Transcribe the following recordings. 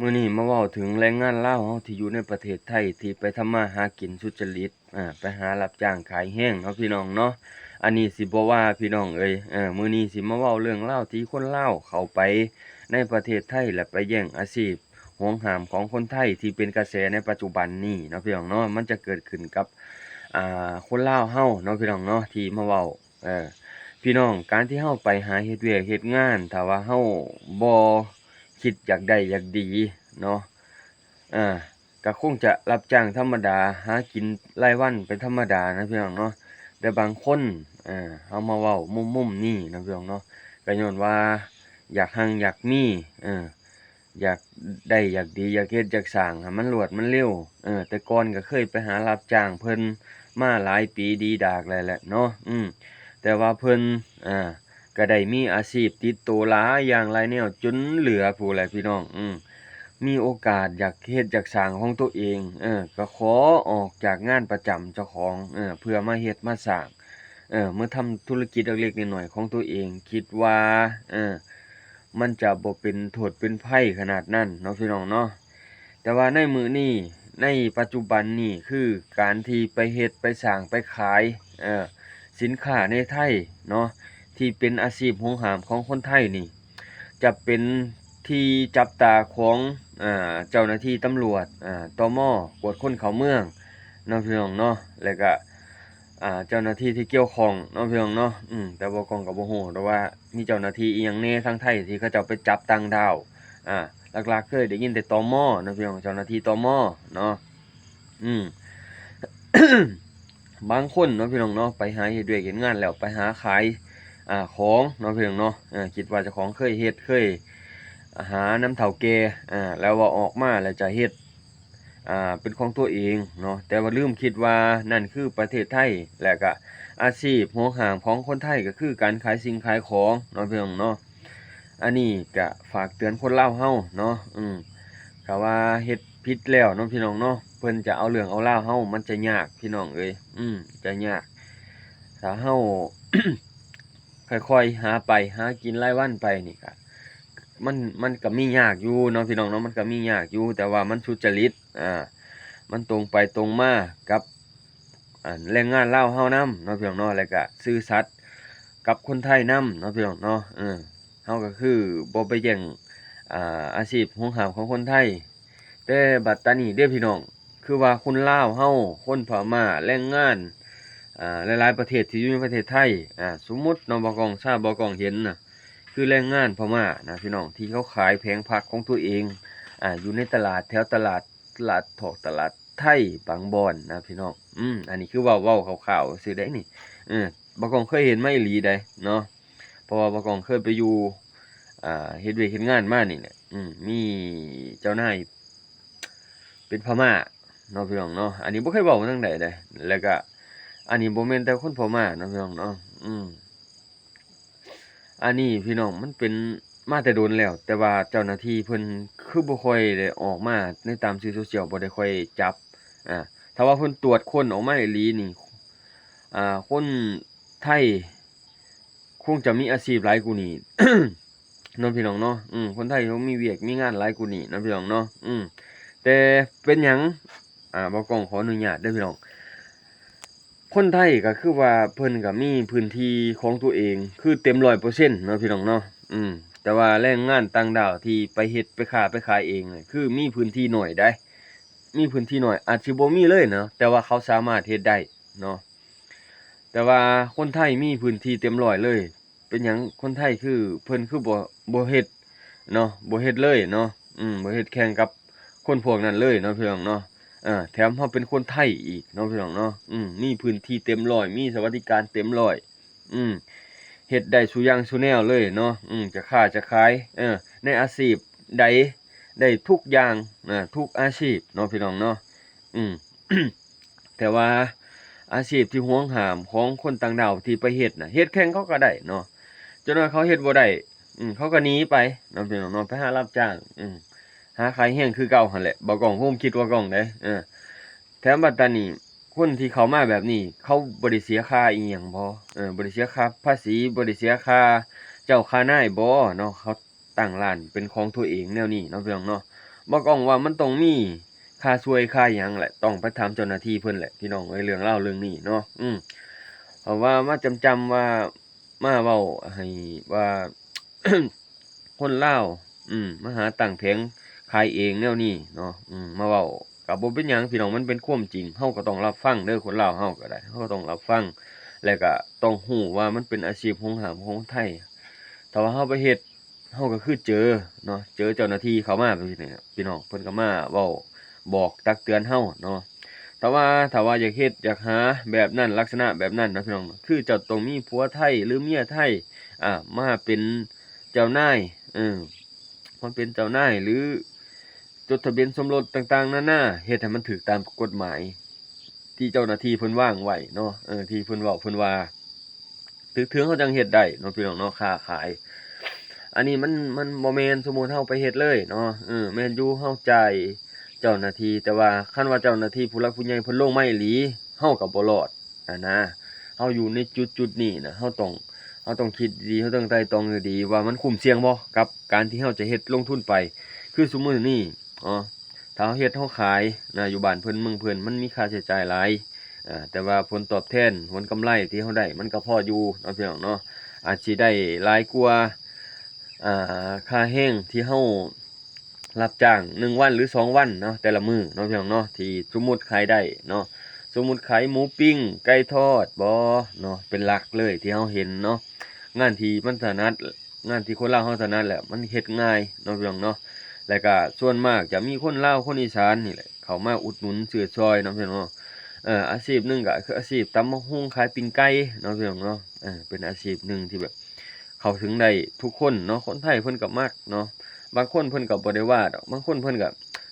ມື້ນີ້ມາເວົ້າເຖິງແຮງງານລາວເຮົາທີ່ຢູ່ໃນປະເທດໄທ ທີ່ໄປທຳມາຫາກິນສຸດຈະລິດ ອາ ໄປຫາຮັບຈ້າງຂາຍແຮງເນາະພີ່ນ້ອງເນາະ. ອັນນີ້ຊິບໍ່ວ່າພີ່ນ້ອງເອີຍ ເອີ ມື້ນີ້ຊິມາເວົ້າເລື່ອງລາວທີ່ຄົນລາວເຂົ້າໄປໃນປະເທດໄທ ແລະ ໄປແຍ່ງອາຊີບຫວງຫ້າມຂອງຄົນໄທທີ່ເປັນກະແສໃນປັດຈຸບັນນີ້ເນາະພີ່ນ້ອງເນາະ. ມັນຈະເກີດຂຶ້ນກັບ ອາ ຄົນລາວເຮົາເນາະພີ່ນ້ອງເນາະ ທີ່ມາເວົ້າ ເອີ ພີ່ນ້ອງ ການທີ່ເຮົາໄປຫາເຮັດວຽກເຮັດງານ ຖ້າວ່າເຮົາບໍ່ຄິດຢາກໄດ້ຢາກດີເນາະ ເອີ ກໍຄົງຈະຮັບຈ້າງທຳມະດາ ຫາກິນລາຍວັນໄປທຳມະດານະພີ່ນ້ອງເນາະ. ແຕ່ບາງຄົນ ເອີ ເຮົາມາເວົ້າມຸມໆນີ້ນະພີ່ນ້ອງເນາະ ກໍຍ້ອນວ່າຢາກຮັ່ງຢາກມີ ເອີ ຢາກໄດ້ຢາກດີ ຢາກເຮັດຢາກສ້າງໃຫ້ມັນລວດມັນເລັວ. ເອີ ແຕ່ກ່ອນກໍເຄີຍໄປຫາຮັບຈ້າງເພິ່ນມາຫຼາຍປີດີດາກແລ້ວແຫຼະເນາະ ອືມ ແຕ່ວ່າເພິ່ນ ອາ ກໍໄດ້ມີອາຊີບຕິດໂຕຫຼາຍຢ່າງຫຼາຍແນວ ຈົນເຫຼືອຜູ້ແຫຼະພີ່ນ້ອງ ອືມ ມີໂອກາດຢາກເຮັດຢາກສ້າງຂອງຕົວເອງ ເອີ ກໍຂໍອອກຈາກງານປະຈຳເຈົ້າຂອງ ເອີ ເພື່ອມາເຮັດມາສ້າງ ເອີ ມາທຳທຸລະກິດເລັກໆນ້ອຍໆຂອງຕົວເອງ ຄິດວ່າ ເອີ ມັນຈະບໍ່ເປັນໂທດເປັນໄພຂະໜາດນັ້ນເນາະພີ່ນ້ອງເນາະ. ແຕ່ວ່າໃນມື້ນີ້ ໃນປັດຈຸບັນນີ້ ຄືການທີ່ໄປເຮັດໄປສ້າງໄປຂາຍ ເອີ ສິນຄ້າໃນໄທເນາະ ທີ່ເປັນອາຊີບຫວງຫ້າມຂອງຄົນໄທນີ້ ຈະເປັນທີ່ຈັບຕາຂອງ ອາ ເຈົ້າໜ້າທີ່ຕຳຫຼວດ ອາ ຕມ ກວດຄົນເຂົ້າເມືອງເນາະພີ່ນ້ອງເນາະ ແລ້ວກະ ອາ ເຈົ້າໜ້າທີ່ທີ່ກ່ຽວຂ້ອງເນາະພີ່ນ້ອງເນາະ ອືມ ແຕ່ບໍ່ກອງກໍບໍ່ຮູ້ດອກວ່າມີເຈົ້າໜ້າທີ່ອີ່ຫຍັງແດ່ທາງໄທທີ່ເຂົາເຈົ້າໄປຈັບຕ່າງດ້າວ ອາ ຫຼັກໆເຄີຍໄດ້ຍິນແຕ່ ຕມ ເນາະພີ່ນ້ອງ ເຈົ້າໜ້າທີ່ ຕມ ເນາະ ອືມ ບາງຄົນເນາະພີ່ນ້ອງເນາະ ໄປຫາເຮັດວຽກເຮັດງານແລ້ວໄປຫາຂາຍ ອາ ຂອງເນາະພີ່ນ້ອງເນາະ ເອີ ຄິດວ່າເຈົ້າຂອງເຄີຍເຮັດ ເຄີຍຫານຳເຖົ້າແກ່ ອາ ແລ້ວວ່າອອກມາແລ້ວຈະເຮັດ ອາ ເປັນຂອງຕົວເອງເນາະ ແຕ່ວ່າລືມຄິດວ່ານັ້ນຄືປະເທດໄທ ແລະກະອາຊີບຫວງຫ້າມຂອງຄົນໄທກໍຄືການຂາຍສິ່ງຂາຍຂອງເນາະພີ່ນ້ອງເນາະ. ອັນນີ້ກະຝາກເຕືອນຄົນລາວເຮົາເນາະ ອືມ ຖ້າວ່າເຮັດຜິດແລ້ວເນາະພີ່ນ້ອງເນາະ ເພິ່ນຈະເອົາເລື່ອງເອົາລາວເຮົາ ມັນຈະຍາກພີ່ນ້ອງເອີຍ ອືມ ຈະຍາກ ຖ້າເຮົາຄ່ອຍໆຫາໄປ ຫາກິນລາຍວັນໄປນີ້ກະ ມັນ ມັນກະມີຍາກຢູ່ເນາະພີ່ນ້ອງເນາະ ມັນກະມີຍາກຢູ່ ແຕ່ວ່າມັນສຸດຈະລິດ ອາ ມັນຕົງໄປຕົງມາກັບ ອັນ ແຮງງານລາວເຮົານຳເນາະພີ່ນ້ອງເນາະ ແລ້ວກະຊື່ສັດກັບຄົນໄທນຳເນາະພີ່ນ້ອງເນາະ ເອີ ເຮົາກໍຄືບໍ່ໄປແຍ່ງ ອາ ອາຊີບຫວງຫ້າມຂອງຄົນໄທ. ແຕ່ບັດຕານີ້ເດ້ພີ່ນ້ອງ ຄືວ່າຄົນລາວເຮົາ ຄົນພະມ້າ ແຮງງານ ອາ ຫຼາຍໆປະເທດທີ່ຢູ່ໃນປະເທດໄທ ອາ ສົມມຸດເນາະ ບ່າວກອງ ຊາວບ່າວກອງເຫັນນະ ຄືແຮງງານພະມ້ານະພີ່ນ້ອງ ທີ່ເຂົາຂາຍແຜງຜັກຂອງຕົວເອງ ອາ ຢູ່ໃນຕະຫຼາດ ແຖວຕະຫຼາດ ຕະຫຼາດຖອກ ຕະຫຼາດໄທບາງບ່ອນນະພີ່ນ້ອງ ອືມ ອັນນີ້ຄືເວົ້າ ເວົ້າຄ່າວໆຊື່ໃດນີ້ ເອີ ບ່າວກອງເຄີຍເຫັນມາອີ່ຫຼີໃດເນາະ ເພາະວ່າບ່າວກອງເຄີຍໄປຢູ່ ອາ ເຮັດວຽກເຮັດງານມານີ້ແຫຼະ ອືມ ມີເຈົ້ານາຍເປັນພະມ້າເນາະພີ່ນ້ອງເນາະ ອັນນີ້ບໍ່ເຄີຍເວົ້າທາງໃດໃດ ແລ້ວກະ ອັນນີ້ບໍ່ແມ່ນແຕ່ຄົນພະມ້າເນາະພີ່ນ້ອງເນາະ ອືມ ອັນນີ້ພີ່ນ້ອງ ມັນເປັນມາແຕ່ດົນແລ້ວ ແຕ່ວ່າເຈົ້າໜ້າທີ່ເພິ່ນຄືບໍ່ຄ່ອຍໄດ້ອອກມາໃນຕາມສື່ໂຊຊຽວ ບໍ່ໄດ້ຄ່ອຍຈັບ ອາ ຖ້າວ່າເພິ່ນຕວດຄົ້ນອອກມາອີ່ຫຼີນີ້ ອາ ຄົນໄທຄົງຈະມີອາຊີບຫຼາຍກວ່ານີ້ເນາະພີ່ນ້ອງເນາະ ອືມ ຄົນໄທຄົງມີວຽກມີງານຫຼາຍກວ່ານີ້ເນາະພີ່ນ້ອງເນາະ ອືມ ແຕ່ເປັນຫຍັງ ອາ ບ່າວກອງຂໍອະນຸຍາດເດີພີ່ນ້ອງ ຄົນໄທກໍຄືວ່າເພິ່ນກໍມີພື້ນທີ່ຂອງຕົວເອງ ຄືເຕັມຮ້ອຍເປີເຊັນເນາະພີ່ນ້ອງເນາະ ອືມ ແຕ່ວ່າແຮງງານຕ່າງດ້າວທີ່ໄປເຮັດໄປຄ້າໄປຂາຍເອງ ຄືມີພື້ນທີ່ໜ້ອຍໃດ໋ ມີພື້ນທີ່ໜ້ອຍ ອາດຊິບໍ່ມີເລີຍເນາະ ແຕ່ວ່າເຂົາສາມາດເຮັດໄດ້ເນາະ ແຕ່ວ່າຄົນໄທມີພື້ນທີ່ເຕັມຮ້ອຍເລີຍ ເປັນຫຍັງຄົນໄທຄື ເພິ່ນຄືບໍ່ ບໍ່ເຮັດເນາະ ບໍ່ເຮັດເລີຍເນາະ ອືມ ບໍ່ເຮັດແຂ່ງກັບຄົນພວກນັ້ນເລີຍເນາະພີ່ນ້ອງເນາະ ເອີ ແຖມເຮົາເປັນຄົນໄທອີກເນາະພີ່ນ້ອງເນາະ ອືມ ມີພື້ນທີ່ເຕັມຮ້ອຍ ມີສະຫວັດດີການເຕັມຮ້ອຍ ອືມ ເຮັດໄດ້ສູ່ຢ່າງສູ່ແນວເລີຍເນາະ ອືມ ຈະຄ້າຈະຂາຍ ເອີ ໃນອາຊີບໃດ ໄດ້ທຸກຢ່າງນະ ທຸກອາຊີບເນາະພີ່ນ້ອງເນາະ ອືມ ແຕ່ວ່າອາຊີບທີ່ຫວງຫ້າມຂອງຄົນຕ່າງດ້າວທີ່ໄປເຮັດນະ ເຮັດແຂ່ງເຂົາກໍໄດ້ເນາະ ຈັກໜ້ອຍເຂົາເຮັດບໍ່ໄດ້ ອືມ ເຂົາກໍໜີໄປເນາະພີ່ນ້ອງເນາະ ໄປຫາຮັບຈ້າງ ອືມ ຫາຂາຍແຮງຄືເກົ່າຫັ້ນແຫຼະ ບ່າວກອງ ຄວາມຄິດບ່າວກອງເດ້ ເອີ ແຖມບັດຕານີ້ ຄົນທີ່ເຂົ້າມາແບບນີ້ ເຂົາບໍ່ໄດ້ເສຍຄ່າອີ່ຫຍັງບໍ່ ເອີ ບໍ່ໄດ້ເສຍຄ່າພາສີ ບໍ່ໄດ້ເສຍຄ່າເຈົ້າຄ່ານາຍບໍ່ເນາະ ເຂົາ ຕັ້ງຮ້ານເປັນຂອງຕົວເອງແນວນີ້ເນາະພີ່ນ້ອງເນາະ ບໍ່ກ້ອງວ່າມັນຕ້ອງມີຄ່າຊ່ວຍຄ່າຫຍັງແຫຼະ ຕ້ອງໄປຖາມເຈົ້າໜ້າທີ່ເພິ່ນແຫຼະ ພີ່ນ້ອງເອີຍ ເລື່ອງລາວເລື່ອງນີ້ເນາະ. ອືມ ເພາະວ່າມາຈຳໆວ່າ ມາເວົ້າໃຫ້ວ່າ ຄົນລາວ ອືມ ມາຫາຕັ້ງແຜງຂາຍເອງແນວນີ້ເນາະ. ອືມ ມາເວົ້າກໍບໍ່ເປັນຫຍັງ ພີ່ນ້ອງ ມັນເປັນຄວາມຈິງ ເຮົາກໍຕ້ອງຮັບຟັງເດີ ຄົນລາວເຮົາກໍໄດ້ ເຮົາກໍຕ້ອງຮັບຟັງ ແລະກໍຕ້ອງຮູ້ວ່າມັນເປັນອາຊີບຫົວຫ້າມຂອງຄົນໄທ. ຖ້າວ່າເຮົາໄປເຮັດ ເຮົາກໍຄືເຈີເນາະ ເຈີເຈົ້າໜ້າທີ່ເຂົ້າມາ ພີ່ນ້ອງ ເພິ່ນກໍມາເວົ້າບອກຕັກເຕືອນເຮົາເນາະ. ແຕ່ວ່າຖ້າວ່າຢາກເຮັດຢາກຫາແບບນັ້ນ ລັກສະນະແບບນັ້ນເນາະ ພີ່ນ້ອງເນາະ ຄືເຈົ້າຕ້ອງມີຜົວໄທ ຫຼື ເມຍໄທ ອາ ມາເປັນເຈົ້ານາຍ ເອີ ມາເປັນເຈົ້ານາຍ ຫຼື ຈົດທະບຽນສົມລົດຕ່າງໆນານາ ເຮັດໃຫ້ມັນຖືກຕາມກົດໝາຍ ທີ່ເຈົ້າໜ້າທີ່ເພິ່ນວາງໄວ້ເນາະ ເອີ ທີ່ເພິ່ນເວົ້າເພິ່ນວ່າ ຖືກເຖິງເຮົາຈັ່ງເຮັດໄດ້ເນາະ ພີ່ນ້ອງເນາະ ຄ້າຂາຍ. ອັນນີ້ມັນ ມັນບໍ່ແມ່ນສົມມຸດເຮົາໄປເຮັດເລີຍເນາະ ເອີ ແມ່ນຢູ່ເຮົາຈ່າຍເຈົ້າໜ້າທີ່ ແຕ່ວ່າຄັນວ່າເຈົ້າໜ້າທີ່ຜູ້ຫຼັກຜູ້ໃຫຍ່ເພິ່ນລົງມາອີ່ຫຼີ ເຮົາກໍບໍ່ລອດຫັ້ນນະ. ເຮົາຢູ່ໃນຈຸດໆນີ້ນະ ເຮົາຕ້ອງ ເຮົາຕ້ອງຄິດດີໆ ເຮົາຕ້ອງໄຕ່ຕອງດີໆ ວ່າມັນຄຸ້ມສ່ຽງບໍ່ກັບການທີ່ເຮົາຈະເຮັດລົງທຶນໄປ. ຄືສົມມຸດນີ້ເນາະ ຖ້າເຮົາເຮັດເຮົາຂາຍນະ ຢູ່ບ້ານເພິ່ນເມືອງເພິ່ນ ມັນມີຄ່າໃຊ້ຈ່າຍຫຼາຍ ອາ ແຕ່ວ່າຜົນຕອບແທນ ຜົນກຳໄລທີ່ເຮົາໄດ້ ມັນກໍພໍຢູ່ເນາະ ພີ່ນ້ອງເນາະ ອາດຊິໄດ້ຫຼາຍກວ່າ ອາ ຄ່າແຮງທີ່ເຮົາຮັບຈ້າງໜຶ່ງວັນ ຫຼື ສອງວັນເນາະ ແຕ່ລະມື້ເນາະ ພີ່ນ້ອງເນາະ ທີ່ສົມມຸດຂາຍໄດ້ເນາະ. ສົມມຸດຂາຍໝູປີ້ງ ໄກ່ທອດບໍເນາະ ເປັນຫຼັກເລີຍທີ່ເຮົາເຫັນເນາະ ງານທີ່ມັນຖະໜັດ ງານທີ່ຄົນລາວເຮົາຖະໜັດແຫຼະ ມັນເຮັດງ່າຍເນາະ ພີ່ນ້ອງເນາະ. ແລ້ວກະສ່ວນມາກຈະມີຄົນລາວຄົນອີສານນີ້ແຫຼະ ເຂົ້າມາອຸດໜູນຊື້ຊ່ອຍເນາະ ພີ່ນ້ອງເນາະ. ເອີ ອາຊີບໜຶ່ງກະຄືອາຊີບຕຳບັກຫຸ່ງຂາຍປີ້ງໄກ່ເນາະ ພີ່ນ້ອງເນາະ. ເອີ ເປັນອາຊີບໜຶ່ງທີ່ແບບເຂົ້າເຖິງໄດ້ທຸກຄົນເນາະ ຄົນໄທເພິ່ນກະມັກເນາະ. ບາງຄົນເພິ່ນກະບໍ່ໄດ້ວ່າດອກ ບາງຄົນເພິ່ນກະ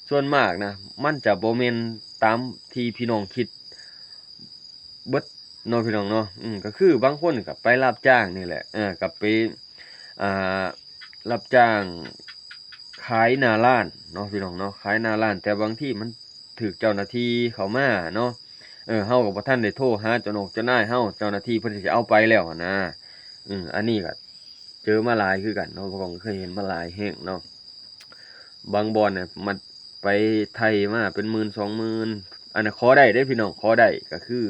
ສ່ວນມາກນະ ມັນຈະບໍ່ແມ່ນຕາມທີ່ພີ່ນ້ອງຄິດ ເບິດເນາະ ພີ່ນ້ອງເນາະ. ອືມ ກໍຄືບາງຄົນກໍໄປຮັບຈ້າງນີ້ແຫຼະ ເອີ ກໍໄປ ອ່າ ຮັບຈ້າງຂາຍໜ້າຮ້ານເນາະ ພີ່ນ້ອງເນາະ ຂາຍໜ້າຮ້ານ ແຕ່ບາງທີມັນຖືກເຈົ້າໜ້າທີ່ເຂົ້າມາເນາະ ເອີ ເຮົາກໍບໍ່ທັນໄດ້ໂທຫາເຈົ້ານົກເຈົ້ານາຍເຮົາ ເຈົ້າໜ້າທີ່ເພິ່ນຊິເອົາໄປແລ້ວຫັ້ນນະ. ອືມ ອັນນີ້ກໍເຈີມາຫຼາຍຄືກັນເນາະ ພວກເຮົາກໍເຄີຍເຫັນມາຫຼາຍແຮງເນາະ. ບາງບ່ອນນະ ມັນໄປໄຖ່ມາເປັນໝື່ນສອງໝື່ນ ອັນນັ້ນຂໍໄດ້ເດ້ພີ່ນ້ອງ ຂໍໄດ້ ກໍຄື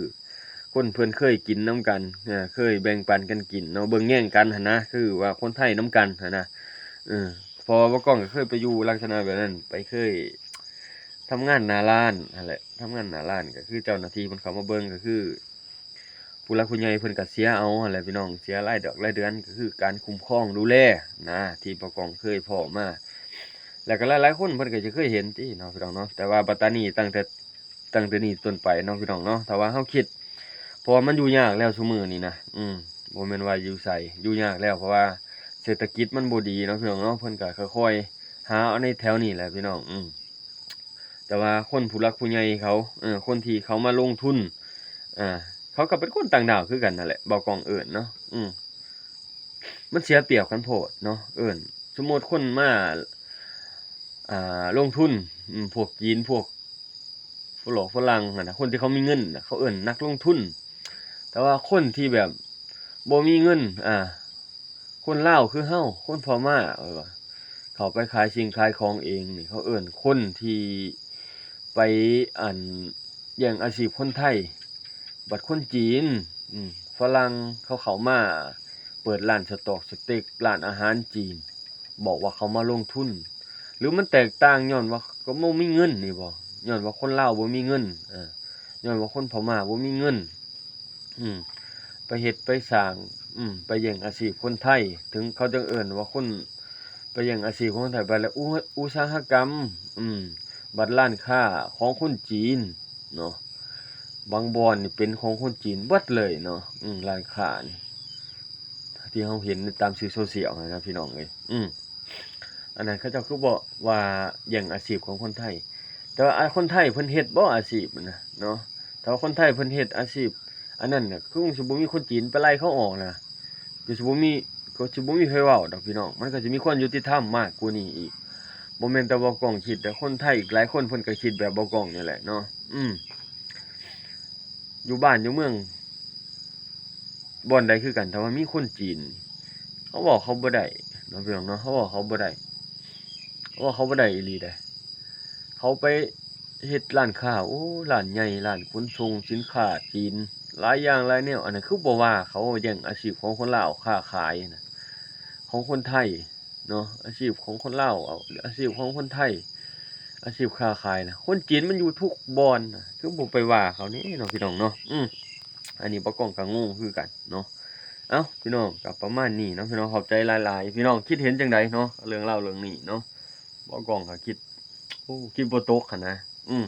ຄົນເພິ່ນເຄີຍກິນນຳກັນ ເອີ ເຄີຍແບ່ງປັນກັນກິນເນາະ ເບິ່ງແຍງກັນຫັ້ນນະ ຄືວ່າຄົນໄທນຳກັນຫັ້ນນະ. ເອີ ເພາະວ່າບ່າວກ້ອງກໍເຄີຍໄປຢູ່ລັກສະນະແບບນັ້ນ ໄປເຄີຍທຳງານໜ້າຮ້ານຫັ້ນແຫຼະ ທຳງານໜ້າຮ້ານ ກໍຄືເຈົ້າໜ້າທີ່ເພິ່ນເຂົ້າມາເບິ່ງ ກໍຄື ຜູ້ຫຼັກຜູ້ໃຫຍ່ເພິ່ນກໍເສຍເອົາຫັ້ນແຫຼະພີ່ນ້ອງ ເສຍລາຍດອກລາຍເດືອນ ກໍຄືການຄຸ້ມຄອງດູແລນະ ທີ່ບ່າວກ້ອງເຄີຍພໍ້ມາ. ແລ້ວກໍຫຼາຍໆຄົນເພິ່ນກໍຈະເຄີຍເຫັນຕິເນາະ ພີ່ນ້ອງເນາະ. ແຕ່ວ່າບັດຕານີ້ ຕັ້ງແຕ່ ຕັ້ງແຕ່ນີ້ເປັນຕົ້ນໄປເນາະ ພີ່ນ້ອງເນາະ ຖ້າວ່າເຮົາຄິດ ເພາະວ່າມັນຢູ່ຍາກແລ້ວຊຸມື້ນີ້ນະ ອືມ ບໍ່ແມ່ນວ່າຢູ່ໃສ ຢູ່ຍາກແລ້ວ ເພາະວ່າເສດຖະກິດມັນບໍ່ດີເນາະ ພີ່ນ້ອງເນາະ ເພິ່ນກໍຄ່ອຍໆຫາເອົາໃນແຖວນີ້ແຫຼະ ພີ່ນ້ອງ. ອືມ ແຕ່ວ່າຄົນຜູ້ຫຼັກຜູ້ໃຫຍ່ເຂົາ ເອີ ຄົນທີ່ເຂົາມາລົງທຶນ ອ່າ ເຂົາກໍເປັນຄົນຕ່າງດ້າວຄືກັນນັ້ນແຫຼະ ບ່າວກ້ອງເອີ້ນເນາະ. ອືມ ມັນເສຍປຽບກັນໂພດເນາະ ເອີ້ນ ສົມມຸດຄົນມາ ອ່າ ລົງທຶນ ອືມ ພວກຈີນ ພວກຝຣັ່ງ ຝຣັ່ງຫັ້ນນະ ຄົນທີ່ເຂົາມີເງິນນະ ເຂົາເອີ້ນນັກລົງທຶນ. ແຕ່ວ່າຄົນທີ່ແບບບໍ່ມີເງິນ ອ່າ ຄົນລາວຄືເຮົາ ຄົນພະມ້າ ເອີ ເຂົ້າໄປຂາຍສິ່ງຂາຍຂອງເອງນີ້ ເຂົາເອີ້ນຄົນທີ່ໄປ ອັນ ແຍ່ງອາຊີບຄົນໄທ. ບັດຄົນຈີນ ອືມ ຝຣັ່ງ ເຂົາເຂົ້າມາເປີດຮ້ານສະຕອກສະເຕັກ ຮ້ານອາຫານຈີນ ບອກວ່າເຂົາມາລົງທຶນ ຫຼືມັນແຕກຕ່າງຍ້ອນວ່າເຂົາບໍ່ມີເງິນນີ້ບໍ? ຍ້ອນວ່າຄົນລາວບໍ່ມີເງິນ ເອີ ຍ້ອນວ່າຄົນພະມ້າບໍ່ມີເງິນ ອືມ ໄປເຮັດໄປສ້າງ ອືມ ໄປແຍ່ງອາຊີບຄົນໄທ ເຖິງເຂົາຈັ່ງເອີ້ນວ່າຄົນໄປແຍ່ງອາຊີບຂອງຄົນໄທ ບັດລະອຸ ອຸດສາຫະກຳ ອືມ ບັດຮ້ານຄ້າຂອງຄົນຈີນເນາະ ບາງບ່ອນນີ້ເປັນຂອງຄົນຈີນເບິດເລີຍເນາະ ອືມ ຮ້ານຄ້ານີ້ ທີ່ເຮົາເຫັນໃນຕາມສື່ໂຊຊຽວຫັ້ນນະ ພີ່ນ້ອງເອີຍ ອືມ ອັນນັ້ນເຂົາເຈົ້າຄືບໍ່ວ່າແຍ່ງອາຊີບຂອງຄົນໄທ ແຕ່ວ່າ ອາ ຄົນໄທເພິ່ນເຮັດບໍ່ອາຊີບນະເນາະ? ຖ້າວ່າຄົນໄທເພິ່ນເຮັດອາຊີບອັນນັ້ນນະ ຄືຄົງຊິບໍ່ມີຄົນຈີນໄປໄລ່ເຂົາອອກນະ ຄືຊິບໍ່ມີ ກໍຊິບໍ່ມີໃຜເວົ້າດອກ ພີ່ນ້ອງ ມັນກໍຊິມີຄວາມຍຸຕິທຳມາກກວ່ານີ້ອີກ. ບໍ່ແມ່ນແຕ່ບ່າວກ້ອງຄິດ ແຕ່ຄົນໄທອີກຫຼາຍຄົນເພິ່ນກໍຄິດແບບບ່າວກ້ອງນີ້ແຫຼະເນາະ ອືມ ຢູ່ບ້ານຢູ່ເມືອງ ບ່ອນໃດຄືກັນ ຖ້າວ່າມີຄົນຈີນ ເຮົາເວົ້າເຂົາບໍ່ໄດ້ເນາະ ພີ່ນ້ອງເນາະ ເຮົາເວົ້າເຂົາບໍ່ໄດ້ ເຮົາເວົ້າເຂົາບໍ່ໄດ້ອີ່ຫຼີເດ້. ເຂົາໄປເຮັດຮ້ານຄ້າ ໂອ້ ຮ້ານໃຫຍ່ ຮ້ານຂົນສົ່ງສິນຄ້າຈີນ ຫຼາຍຢ່າງຫຼາຍແນວ ອັນນັ້ນຄືບໍ່ວ່າເຂົາ ແຍ່ງອາຊີບຂອງຄົນລາວຄ້າຂາຍນະ ຂອງຄົນໄທເນາະ ອາຊີບຂອງຄົນລາວ ອາຊີບຂອງຄົນໄທ ອາຊີບຄ້າຂາຍນະ ຄົນຈີນມັນຢູ່ທຸກບ່ອນນະ ຄືບໍ່ໄປວ່າເຂົາແດ່ເນາະ ພີ່ນ້ອງເນາະ ອືມ ອັນນີ້ບ່າວກ້ອງກໍງົງຄືກັນເນາະ ເອົ້າ ພີ່ນ້ອງ ກໍປະມານນີ້ເນາະ ພີ່ນ້ອງ ຂອບໃຈຫຼາຍໆ ພີ່ນ້ອງຄິດເຫັນຈັ່ງໃດເນາະ ເລື່ອງລາວເລື່ອງນີ້ເນາະ ບ່າວກ້ອງກໍຄິດ ໂອ້ ຄິດບໍ່ຕົກຫັ້ນນະ ອືມ